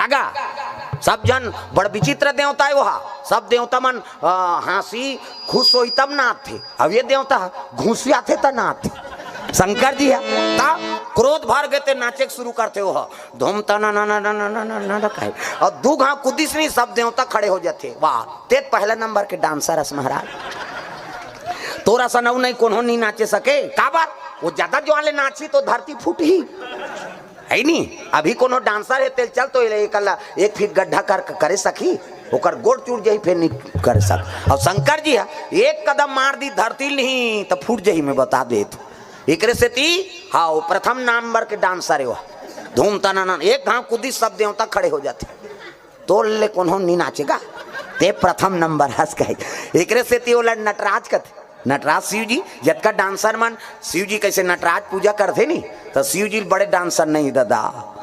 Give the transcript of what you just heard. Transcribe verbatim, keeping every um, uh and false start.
आगा, सब जन बड़ विचित्र देवता हे ओहा। सब देवता मन, अ, हाँसी खुश होही तब नाचथे। अब ये देवता घुसियाथे त नाचथे। शंकर जी हे, त क्रोध भर गे ते नाचे के शुरू करथे ओहा। धूम तना ना ना ना ना ना ना ना ना कहे। अउ दू घांव कुदिस नहीं, सब देवता खड़े हो जाथे। वाह, ते पहला नंबर के डांसर हस महाराज। तोर असन अउ नहीं कोनो नहीं नाचे सके। काबर? वो ज्यादा जोर ले नाचही तो धरती फूटही। हे नी? अभी कोनो डांसर हे तेला चल तो एला एक, एक फीट गड्ढा कर, करे सकही, ओकर गोड़ टूट जाही, फेर नहीं करे सक। अउ शंकर जी हे, एक कदम मार दिही धरती ल नहीं त फूट जाही, मैं बता देत हंव। एकरे सेती, हाँ, वो प्रथम नंबर के डांसर हे वो। धूम तनानन, एक घांव कुदिस सब देवता खड़े हो जाथे। तोर ले कोनो नहीं नाचे गा, ते प्रथम नंबर हस कहे। एकरे सेती ओला नटराज कथे। नटराज शिव जी, जतका डांसर मन शिव जी कइसे नटराज पूजा करथे नी, त शिव जी बड़े डांसर नहीं ददा।